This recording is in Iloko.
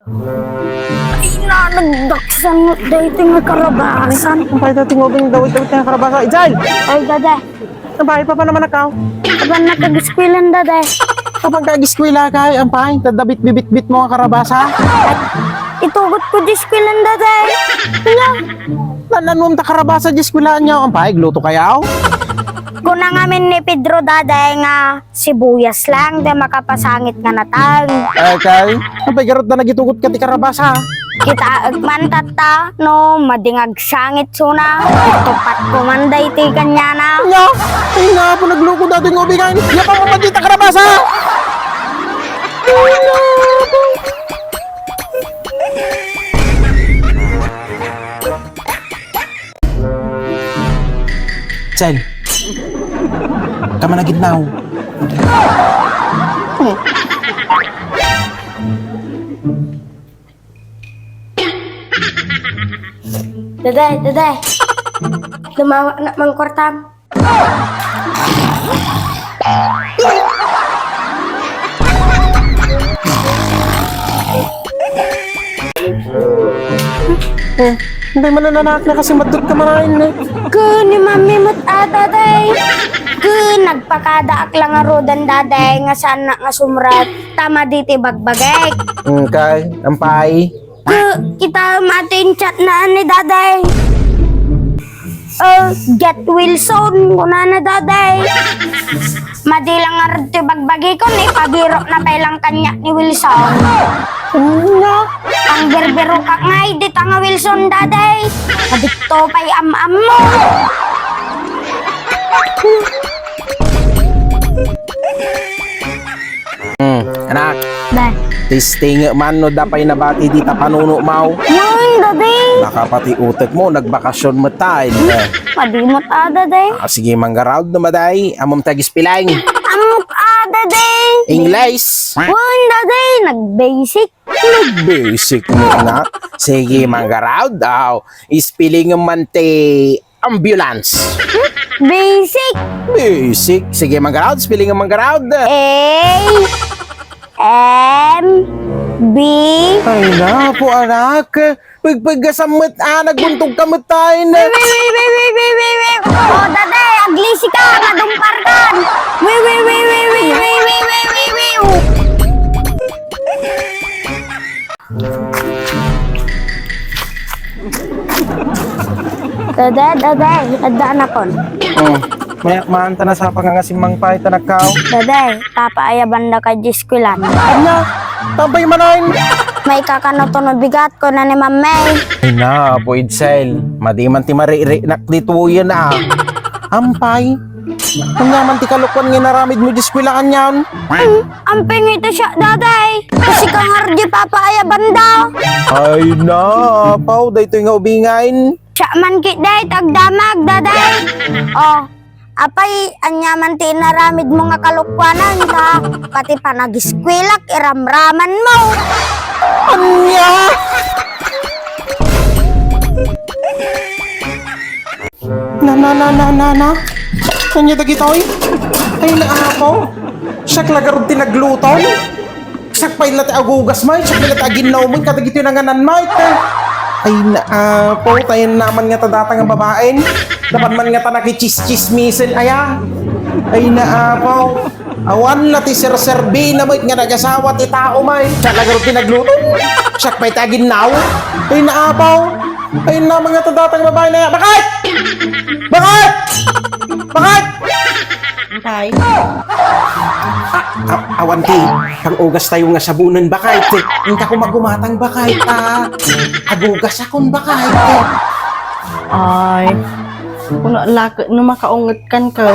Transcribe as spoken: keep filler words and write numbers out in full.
Ay, na, nagdaksan daytoy nga karabasa. Ampay, daytoy nga ubing dawit-dawit nga karabasa. Ijay! Ay, Dada. Ampay, papan naman ako? Apan nakag-eskwela, Dada. Apan ka ag-eskwela ka, ampay, ta dabit bibitbit mo nga karabasa. Itugot ko di eskwela, Dada. Nya, nananum ta karabasa di eskwela niya, ampay, agluto kayaw? Kuna ngamin ni Pedro, Dada, nga sibuyas lang, di makapasangit nga natang. Okay. Ampay, garud na nagitugot ka ti karabasa. Kitaek man tatta, no, madi nga agsangit suna. Tupat ko man daytoy kaniana. Nya, ay na, apo nagloko daytoy nga ubing. Nia pa man dita karabasa. Chel, kama na gid now. Dede, dede. Lumawa na man kwartam. Eh, hindi man nanaak na kasi matut ka marain eh. Ku, ni Mami met ada, day. Ku, nagpakadaak lang nga rudan, daday, nga saan na nga sumrat. Tama di ti bagbagek. Okay, ampay. Ku, kita mati in chat na ni daday. Eh, get well soon, kunana daday. Madi lang nga rud ti bagbagikon, ipabiro na pay lang kaniak ni Wilson. Ania? Ang birbiro ka ngay, di ta nga Wilson, daday. Adikto pay am-am mo. Hmm, anak. Day. Testing man no da pay nabati dita panuno maw. Wen, daday. Baka pati utek mo, nagbakasyon met tayo. Padi met ada, day. Ah, sige, manggaraod no maday. Amom tagis pilang. Amok ada, day. English. Wen, daday. Nag-basic. Nag-basic mo na. Sige, manggaraod. Aw, spelling man ti ambulance. Basic. Basic. Sige, manggaraod. Spelling ang manggaraod. A, M, B. Ay na, po anak. Pagpagkasam met, ah, nagbuntog ka met tayo na. Wait, wait, wait, wait, wait, wait, wait. Oh, daday, aglisi ka, madumpar ka. Wait, wait, wait, wait, wait, wait, wait, wait, wait, wait. Dede, dede, adda anakon. Oh, mayak maan ta na sa pangangasimang pay ta nagkaw. Dede, papaayaban da ka di eskwelahan. Anya, tambay manen. May kakano to no bigat ko na ni Mamay. Ay na, Apo Edsel, madi man ti maririnak ditoyen a. Ampay, anya man ti kalokuan nga inaramid mo di eskwelahan yan? Hmm, amping ito siya, daday. Kasi ka nga di papaayaban da. Ay na, apaw, daytoy nga ubingay. Siya man kit day, tagdamag, daday. Oh, apay, anya man ti inaramid mo nga kalokuanan, ta pati panag-eskwelak, iramraman mo. Anya? Na, na, na, na, na, na. Anya dagitoy? Ay, naapaw. Siak la garud ti nagluto. Siak pay la ti agugas, may. Siak pay la ti aginnaw, may. Kadagitoy nanganan, may. Ay, naapaw. Tayan naman nga ta data nga babaen. Dapat man nga ta nakichischismisen, aya. Ay, naapaw. Awan na ti serserbi na met nga nagasawa ti tao, may. Siak la garud ti nagluto. Siak pay ti aginnaw. Ay, naapaw. Ay, na, mga tadatang babae na yan. Bakit? Bakit? Bakit? Tay. A-, a-, awan ti, pang-ugas tayo nga sabunan, bakit? Inka ko magumatang, bakit? Ah, agugas akon, bakit? Ay, kuna laki no makaunget kan ka.